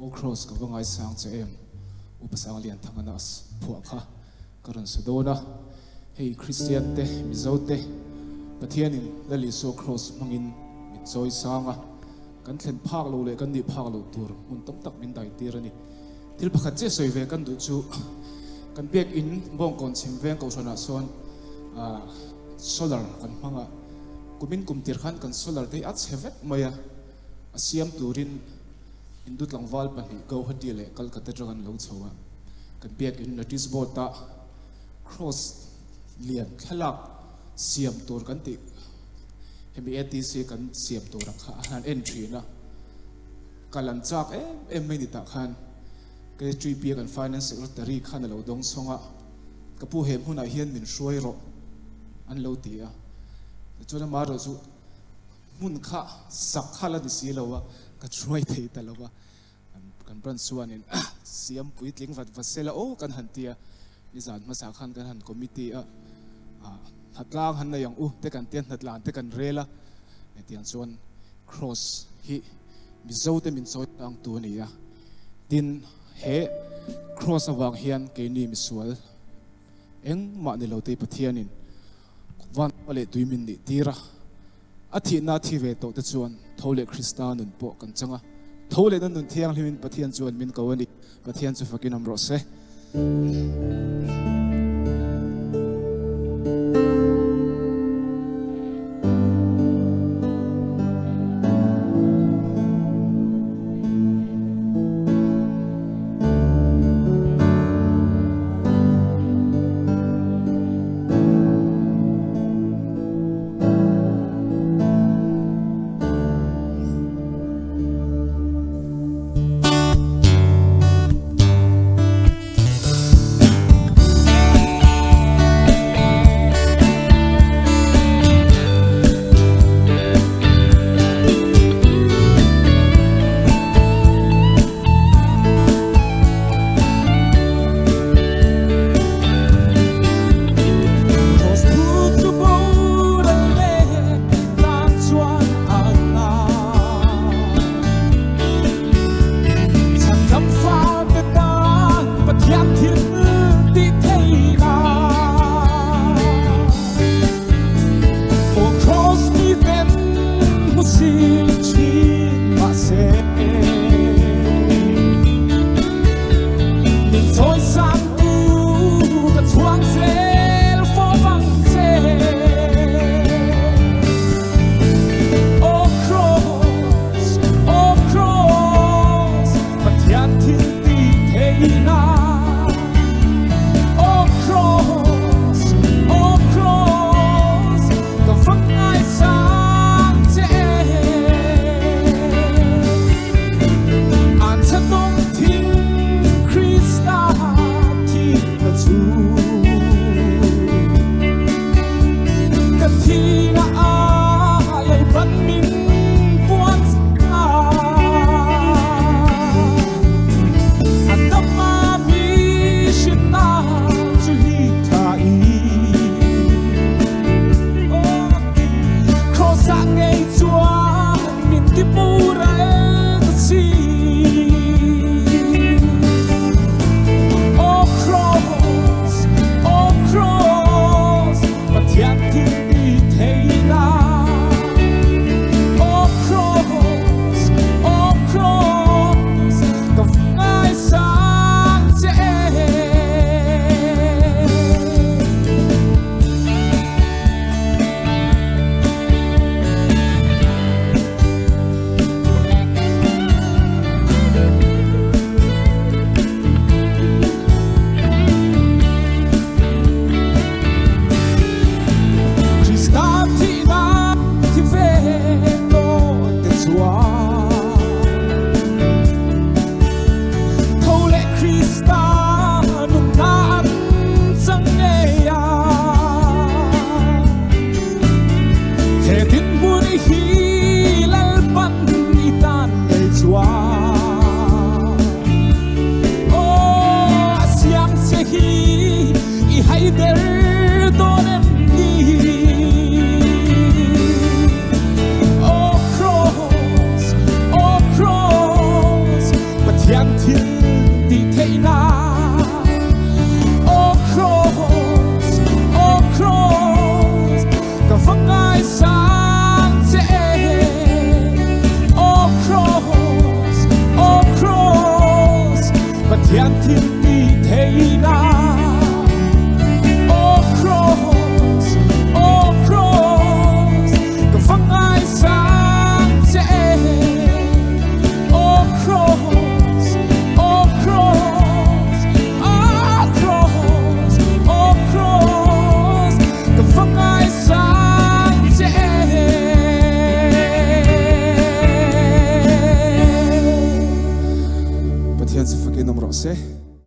Aw Kraws ka va ngaisang che em? Upa Sanglianthanga na phuah kha ka rawn sa dawn a. Hei Kristian te, Mizo te, Pathianin Lal Isua Kraws hmangin min chawi sang a, kan thlen phak lo leh kan nih phak loh tur hmun tam tak min dai tir a ni. Thil pakhat chiah sawi ve kan duh chu kan biakin Bawngkawn chhim veng kohhranah sawn solar kan hmang a, kumin kum tir khan kan solar te hi a chhe vek mai a, a siam turin Hindu tlangval pahnih Guwahati leh Calcutta atang an lo chho a, kan biakin notice board ah cross lian thlalak siam tur kan tih hemi ATC kan siam tur ang kha a han en thin a, kal an chak em em mai ni tah khan KHP a kan finance secretary khan a lo dawng sawng a, ka pu he hmunah hian min hruai rawh an lo ti a, tichuan amaherawh chu Hmun kha sak kha la ni si lo a, ka hruai thei ta lo a, kan branch chuanin siam puitling vat vat sela aw kan han ti a, nizan hmasa khan kan han committee a, hnatlang han nei ang u te kan tia hnatlan te kan rel a, hetiang chuan cross hi Mizo te min chawi tlang tu a ni a, tin he cross avang hian keini misual engmah ni lo te Pathianin van leh tui min nih tir a. A thihna thi ve tawh te chuan tho leh Krista nun pawh kan chang a. Tho lehna nun thianghlimin Pathian chuan min ko a ni. Pathian chu fakin awm rawh se. Thil.